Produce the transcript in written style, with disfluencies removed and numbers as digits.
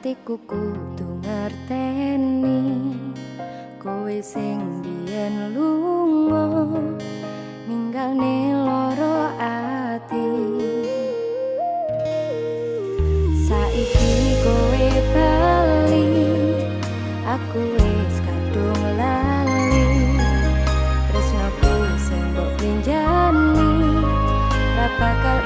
Atiku kudu ngerteni kowe sing biyen lunga ninggalne loro ati. Saiki kowe bali, aku wis kadung lali. Tresnoku sing mbok blenjani ra bakal